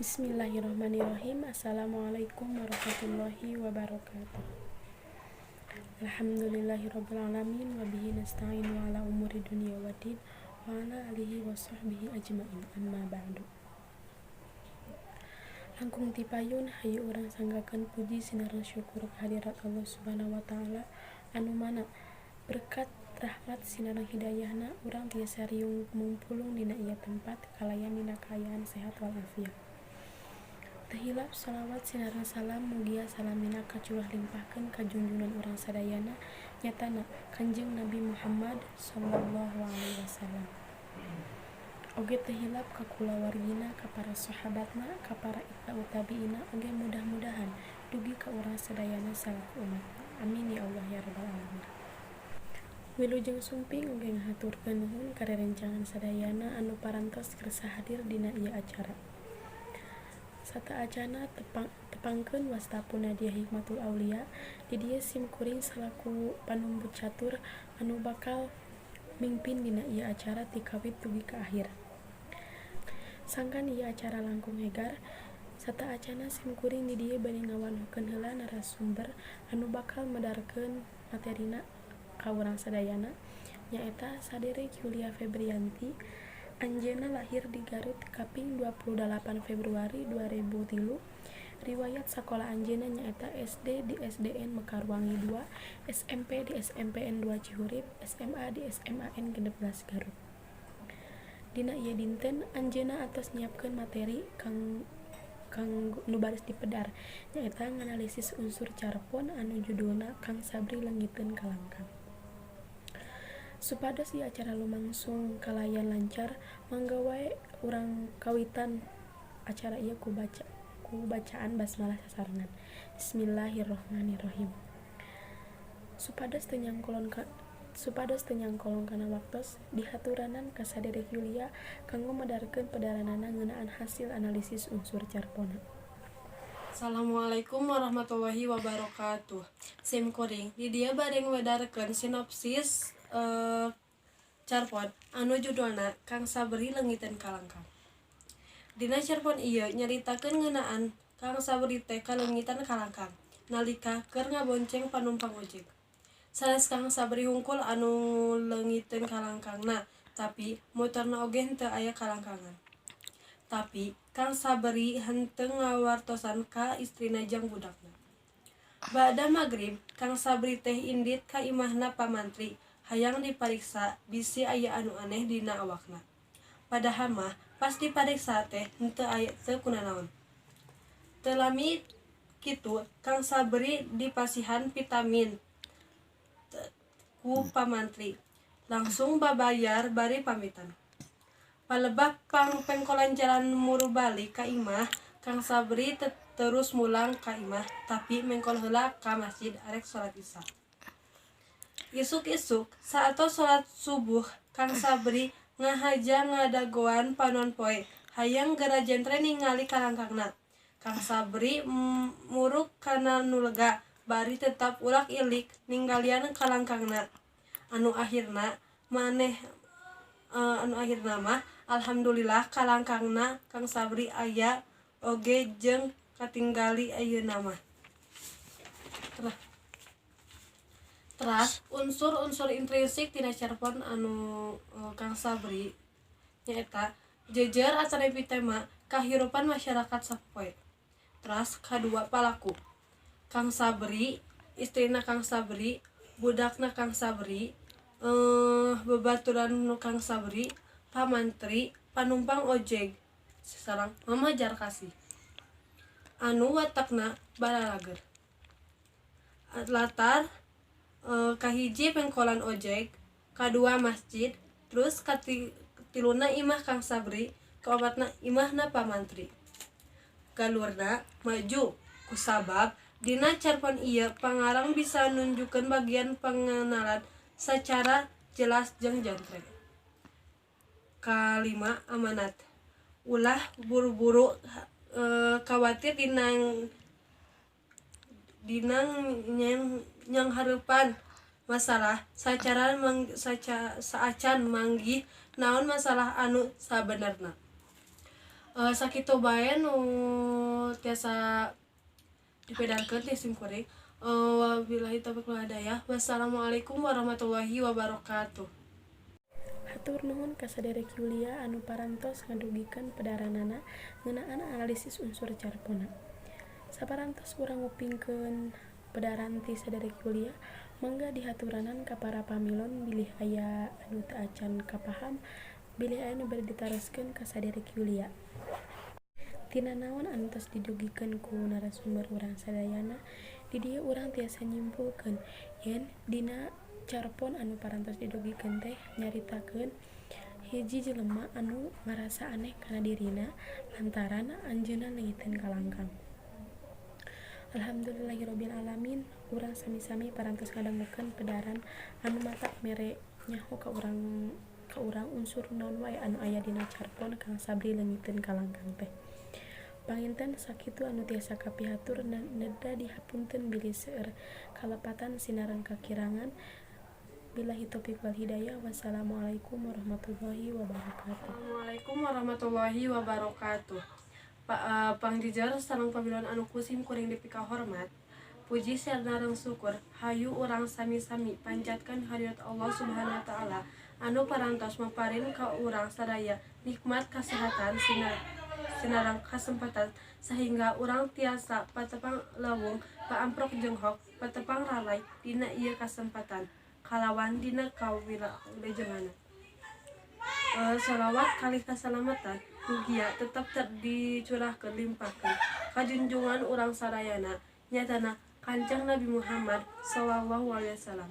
Bismillahirrahmanirrahim. Assalamualaikum warahmatullahi wabarakatuh. Alhamdulillahirabbil alamin, wabihi nasta'inu ala umuri dunya waddin, wa ala alihi wa sahbihi ajmain, amma ba'du. Langkung ti payun, hayu urang sanggakeun puji sinareng syukur kehadirat Allah Subhanahu wa Taala, anu mana berkat rahmat sinareng hidayahna urang tiasa riung mumpulung dina ieu tempat kalayan dina kaayaan sehat walafiat. Teu hilap shalawat sinareng salam mugia salamina kacurah limpahkeun ka junjungan urang sadayana, nyatana Kanjeng Nabi Muhammad sallallahu alaihi wasallam. Oge teu hilap ka kulawargina, ka para sahabatna, ka para itba'ut tabiina, oge mudah-mudahan dugi ka urang sadayana salaku umatna. Amin ya Allah ya rabbal alamin. Wilujeng sumping oge ngahaturkeun nuhun ka rerencangan sadayana anu parantos kersa hadir dina ieu acara. Sateuacanna tepangkeun, wasta pun Nadia Hikmatul Aulia. Di dieu sim kuring salaku panumbu catur anu bakal mingpin dina ieu acara ti kawit dugi ka akhir. Sangkan ieu acara langkung hegar, sateuacanna sim kuring di dieu bade ngawanguhkeun heula narasumber anu bakal medarkeun materina ka urang sadayana, nyaeta saderek Yulia Febrianti. Anjeunna lahir di Garut kaping 28 Februari 2003. Riwayat sakola anjeunna nyaeta SD di SDN Mekarwangi 2, SMP di SMPN 2 Cihurip, SMA di SMAN 16 Garut. Dina ieu dinten anjeunna atos nyiapkeun materi kang kang nu baris dipedar, nyaeta nganalisis unsur carpon anu judulna Kang Sabri Leungiteun Kalangkang. Supados ieu acara lumangsung kalayan lancar, mangga wae urang kawitan acara ieu ku bacaan basmalah sasarengan. Bismillahirrohmanirrohim. Supados teu nyangkolong kana waktos, dihaturanan ka saderek Yulia kanggo medarkeun pedaranana ngeunaan hasil analisis unsur carponna. Assalamualaikum warahmatullahi wabarakatuh. Sim kuring di dieu bade ngwedarkeun sinopsis carpon anu judulna Kang Sabri Leungiteun Kalangkang. Dina carpon ieu nyaritakeun ngeunaan Kang Sabri teh kaleungitan kalangkang nalika keur ngabonceng panumpang ojek. Sanes Kang Sabri hungkul anu leungiteun kalangkangna, tapi motorna oge henteu aya kalangkangan. Tapi Kang Sabri henteu ngawartosan ka istrina jeung budakna. Bada magrib Kang Sabri teh indit ka imahna Pa Mantri hayang dipariksa bisi aya anu aneh dina awakna. Padahal mah pas dipariksa teh henteu aya, teu kunanaon. Teu lami kitu Kang Sabri dipasihan vitamin ku Pa Mantri. Langsung babayar bari pamitan. Palebah pangpengkolan jalan murubalik ka imah, Kang Sabri terus mulang ka imah, tapi mengkol heula ka masjid arek salat Isya. Isuk-isuk saatos salat subuh, Kang Sabri ngahaja ngadagoan panon poe hayang gera jentre ningali kalangkangna. Kang Sabri muruk kana nu lega bari tetap ulak-ilik ninggalian kalangkangna. Anu akhirna mah alhamdulillah kalangkangna Kang Sabri aya oge jeung katinggali ayeuna mah. Teras unsur-unsur intrinsik tina carpon anu Kang Sabri nyaeta jejer atanapi tema kahirupan masyarakat sapopoe. Teras kadua, palaku. Kang Sabri, istrina Kang Sabri, budakna Kang Sabri, babaturan nu Kang Sabri, pamantri, panumpang ojek, sareng Mama Jarkasih anu watakna balalager. Latar kahiji pengkolan ojek, kadua masjid, terus katiluna imah Kang Sabri, kaopatna imahna pamantri. Galurna maju kusabab dina carpon ieu pangarang bisa nunjukkeun bagian pengenalan sacara jelas jeung jentre. Kalima, amanat. Ulah buru-buru kawatir dina nyanghareupan masalah saacan manggih naon masalah anu sabenerna. Sakitu bae nu tiasa dipedarkeun ti sim kuring. Wabillahi taufiq wal hidayah. Wassalamualaikum warahmatullahi wabarakatuh. Hatur nuhun ka saderek Yulia anu parantos ngadugikeun pedaranana ngeunaan analisis unsur carponna. Saparantos urang ngupingkeun pedaran ti saderek Yulia, mangga dihaturanan ka para pamilon bilih aya anu teu acan kapaham, bilih aya nu bade ditaroskeun ka saderek Yulia. Tina naon anu tos didugikeun ku narasumber urang sadayana, di dieu urang tiasa nyimpulkeun yen dina carpon anu parantos didugikeun teh nyaritakeun hiji jelema anu ngarasa aneh kana dirina lantaran anjeunna leungiteun kalangkang. Alhamdulillahirabbil alamin, urang sami-sami parantos ngadangukeun pedaran anu matak mere nyaho ka urang unsur naon wae anu aya dina carpon Kang Sabri leungiteun kalangkang teh. Panginten sakitu anu tiasa kapihatur, neda dihapunten bilih seueur kalepatan sinareng kakirangan. Billahi taufiq wal hidayah. Wassalamualaikum warahmatullahi wabarakatuh. Assalamualaikum warahmatullahi wabarakatuh. Pangjejer sareng pamilon anu ku sim kuring dipikahormat. Puji sareng syukur hayu urang sami-sami panjatkan hadirat Allah Subhanahu wa taala anu parantos maparin ka urang sadaya nikmat kesehatan sinareng kasempatan sehingga urang tiasa patepang lawung, paamprok jenghok, patepang ralay dina ieu kasempatan kalawan dina kawilujenganna. Sholawat kalih kasalamatan mugia tetep dicurahkeun limpahkeun ka junjungan urang sadayana, nyatana Kanjeng Nabi Muhammad sallallahu alaihi wasallam.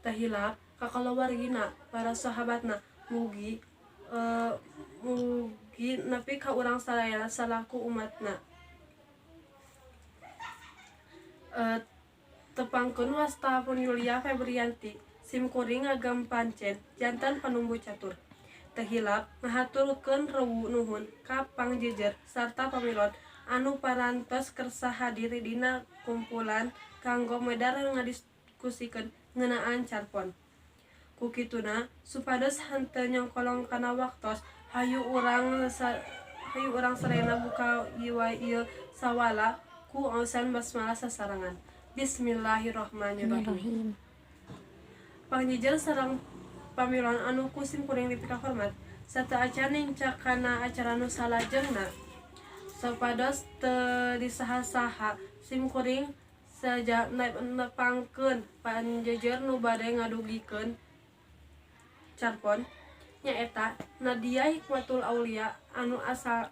Teu hilap ka kalawargina, para sahabatna, mugi nepi ka urang sadayana salaku umatna. Tepangkeun wasta pun Yulia Febrianti, sim kuring ngagem pancen janten panumbu catur. Teu hilap ngahaturkeun rewu nuhun ka pangjejer sarta pamilon anu parantos kersa hadir dina kumpulan kanggo medar ngadiskusikeun ngeunaan carpon. Ku kituna, supados henteu nyongkolong kana waktos, hayu urang sadayana buka ieu sawala ku aosan basmalah sasarengan. Bismillahirrahmanirrahim. Pangjejer sareng pamilon anu ku sim kuring dipikahormat, sateuacan nincak kana acara nu salajengna, supados teu disaha-saha, sim kuring seja nepangkeun panjejer nu bade ngadugikeun carpon, nyaeta Nadia Hikmatul Aulia anu asal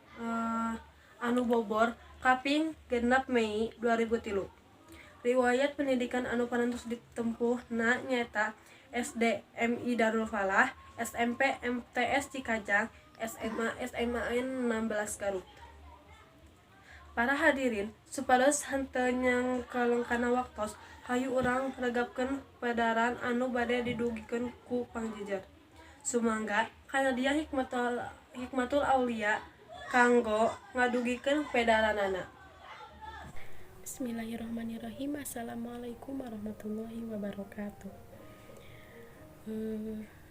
anu bobor kaping 6 Mei 2003. Riwayat pendidikan anu parantos ditempuhna nyaeta SD MI Darul Falah, SMP MTS Cikajang, SMA SMAN 16 Garut. Para hadirin, supados henteu nyangkeleng kana waktos, hayu urang regapkeun pedaran anu bade didugikeun ku pangjejer. Sumangga ka Nadia Hikmatul Aulia kanggo ngadugikeun pedaranana. Bismillahirrahmanirrahim. Assalamualaikum warahmatullahi wabarakatuh.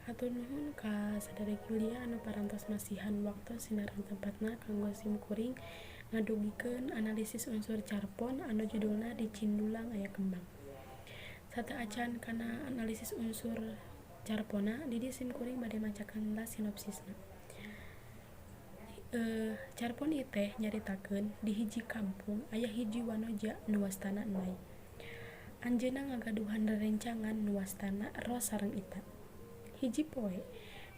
Hatur nuhun ka saderek Yulia anu parantos masihan waktu sinareng tempatna kanggo sim kuring ngadugikeun analisis unsur carpon anu judulna Di Cindulang Aya Kembang. Sateuacan kana analisis unsur carponna, di dieu sim kuring bade macakeun heula sinopsisna. Carpon ieu teh nyaritakeun di hiji kampung aya hiji wanoja nu wastana Enai. Anjeunna ngagaduhan rerencangan nu wastana Ros sareng Ita. Hiji poe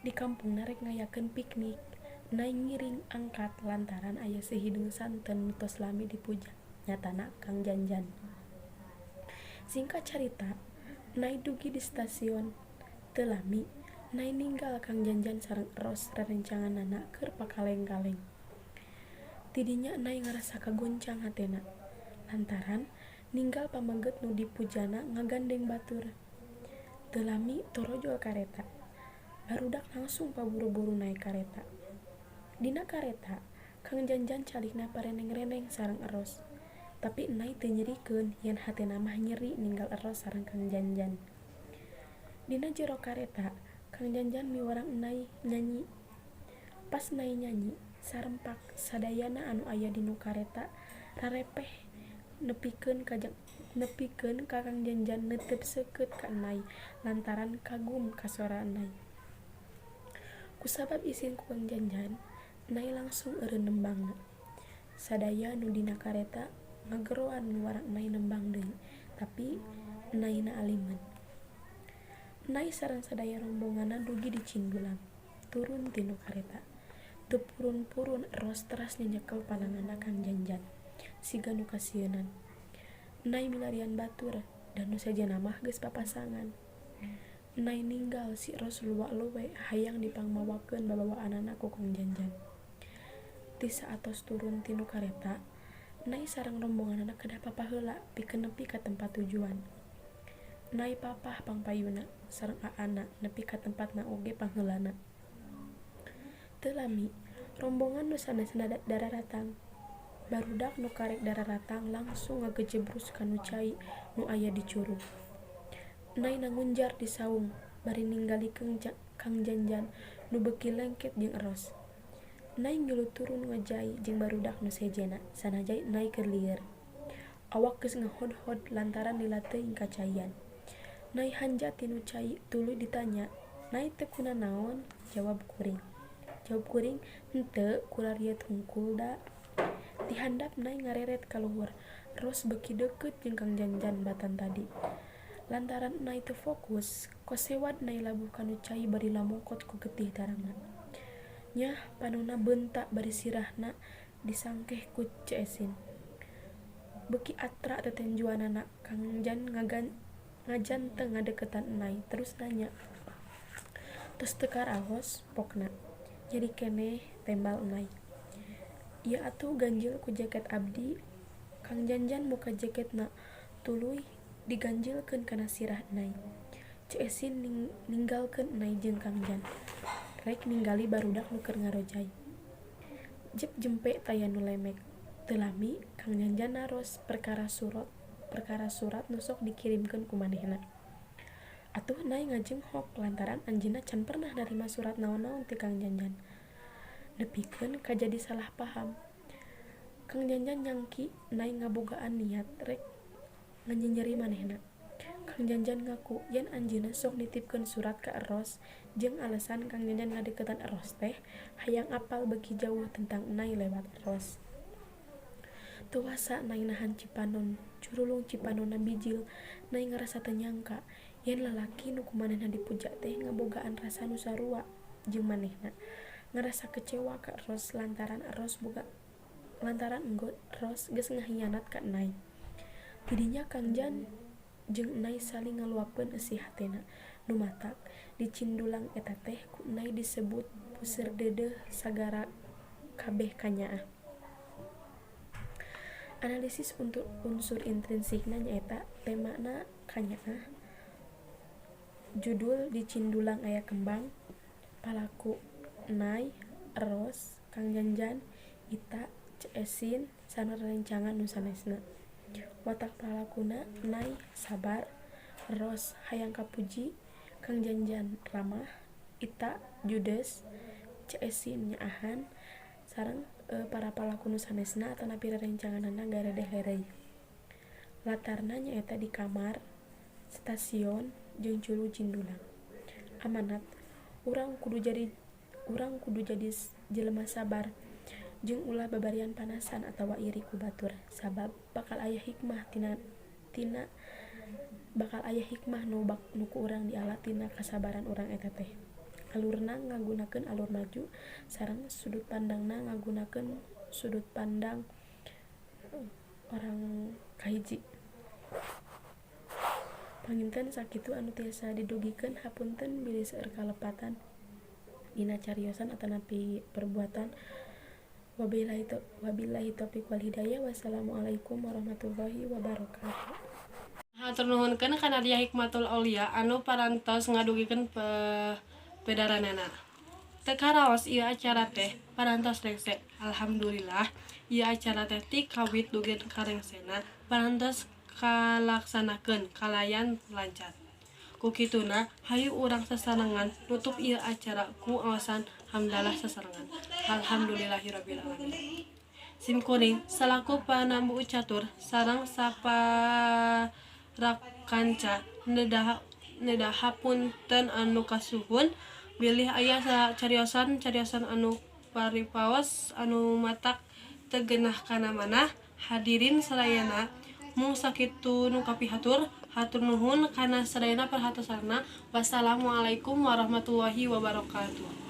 di kampungna rek ngayakeun piknik, Nai ngiring angkat lantaran aya sahideung santen nu tos lami dipuja, nyatana Kang Janjan. Singkat carita, Nai dugi di stasion. Teu lami, Nai ninggal Kang Janjan sareng Ros rerencanganana keur pakaleng-kaleng. Tidinya Nai ngarasa kagoncang hatena lantaran ninggal pameget nu dipujana ngagandeng batur. Teu lami torojol kareta. Barudak langsung paburu-buru naek kareta. Dina kareta, Kang Janjan calikna pareneng-reneng sareng Eros. Tapi Enai teu nyerikeun yen hatena mah nyeri ninggal Eros sareng Kang Janjan. Dina jero kareta, Kang Janjan miwarang Enai nyanyi. Pas Nai nyanyi, Sarempak sadayana anu aya dinu kareta rarepeh nepikeun ka Kang Janjan neuteup seukeut ka Enay lantaran kagum ka sora Enay. Kusabab isin ku Kang Janjan, Enay langsung eureun nembangna. Sadaya nu dina kareta ngageroan miwarang Enay nembang deui, tapi Enayna alimeun. Enay sareng sadaya rombonganna dugi di Cindulang, turun tinu kareta. Teu purun-purun Eros teras nyenyekel pananganna Kang Janjan, siga nu kasieunan. Enay milarian batur, da nu sejenna mah geus papasangan. Enay ninggal si Eros luwa-luwe hayang dipangmawakeun babawaanana ku Kang Janjan. Ti saatos turun tinu kareta, Enay sareng rombonganna kedah papah heula pikeun nepi ka tempat tujuan. Enay papah pangpayuna sareng aana nepi ka tempatna oge pangheulana. Teu lami, rombongan nu sanesna dararatang. Barudak nu karek dararatang langsung ngagejebrus kanu cai nu aya di curug. Enay nangunjar di saung bari ninggali Kang Janjan nu beuki lengket jeung Eros. Enay ngilu turun ngojay jeung barudak nu sejenna sanajan Enay keur lieur. Awak geus ngahodhod lantaran lila teuing kacaian. Nay hanja tinu cai tuluy ditanya, "Nay teu kunanaon?" Jawab kuring. Jawab kuring, "Henteu, kurariet hungkul da." Ti handap Nay ngareret ka luhur. Ros beuki deukeut jeung Kang Janjan batan tadi. Lantaran Nay teu fokus, kosewad Nay labuh kanu cai bari lamongkot ku getih tarangna. Nyah, panonna beunta bari sirahna disangkeh ku Ceu Esin. Beuki atra tetenjuanana, Kang Jan ngajanteng ngadeukeutan Enay terus nanya, "Tos teu karaos pokna?" "Nyeri keneh," tembal Enay. "Ieu atuh ganjil ku jaket abdi." Kang Janjan muka jaketna tuluy diganjilkeun kana sirah Enay. Ceu Esin ninggalkeun Enay jeung Kang Jan rek ningali barudak nu keur ngarojay. Jep jempe taya nu lemek. Teu lami Kang Janjan naros perkara surat nu sok dikirimkeun ku manehna. Atuh Nay ngajenghok lantaran anjeunna can pernah narima surat naon-naon ti Kang Janjan. Nepikeun ka jadi salah paham. Kang Janjan nyangki Nay ngabogaan niat rek nganyenyeri manehna. Kang Janjan ngaku yen anjeunna sok nitipkeun surat ka Eros jeung alasan Kang Janjan ngadeuketan Eros teh hayang apal beuki jauh tentang Enay lewat Eros. Teu wasa Nay nahan cipanon, curulung cipanonna bijil. Nay ngarasa teu nyangka yen lalaki nu ku manehna dipuja teh ngabogaan rasa nu sarua jeung manehna. Ngarasa kecewa ka Eros lantaran Eros geus ngahianat ka Enay. Tidinya Kang Jan jeung Enay saling ngaluapkeun eusi hatena. Nu matak di Cindulang eta teh ku Enay disebut puseur deudeuh sagara kabeh kanyaah. Analisis unsur intrinsikna nyaeta temana kanyaah, judul Di Cindulang Aya Kembang, palaku Enay, Eros, Kang Janjan, Ita, Ceu Esin sareng rerencangan nu sanesna. Watak palakuna Enay sabar, Eros hayang kapuji, Kang Janjan ramah, Ita judes, Ceu Esin nyaahan, sareng para palaku nu sanesna atanapi rerencanganna garedeh lereuy. Latarna nyaeta di kamar, stasion, jeung Curug Cindulang. Amanat: Urang kudu jadi jelema sabar jeung ulah babarian panasan atawa iri ku batur, sabab bakal aya hikmah nu ku urang diala tina kasabaran urang eta teh. Alurna ngagunakeun alur maju sareng sudut pandangna ngagunakeun sudut pandang orang kahiji. Panginten sakitu anu tiasa didugikeun, hapunten bilih seueur kalepatan dina cariosan atanapi perbuatan. Wabillahi taufik wal hidayah, wassalamualaikum warahmatullahi wabarakatuh. Hatur nuhunkeun ka Nadia Hikmatul Aulia anu parantos ngadugikeun pedaranana. Teu karaos ieu acara teh parantos rengse. Alhamdulillah, ieu acara teh ti kawit dugi ka rengsena parantos kalaksanakeun kalayan lancar. Ku kituna hayu urang sasarengan nutup ieu acara ku aosan hamdalah sasarengan. Alhamdulillahirabbil alamin. Sim kuring salaku panambu catur sareng saparakanca nedah hapunten anu kasuhun bilih aya cariosan-cariosan anu paripaos anu matak teu genah kana manah hadirin sadayana. Mung sakitu nu kapihatur, hatur nuhun kana sadayana perhatosanna. Wassalamualaikum warahmatullahi wabarakatuh.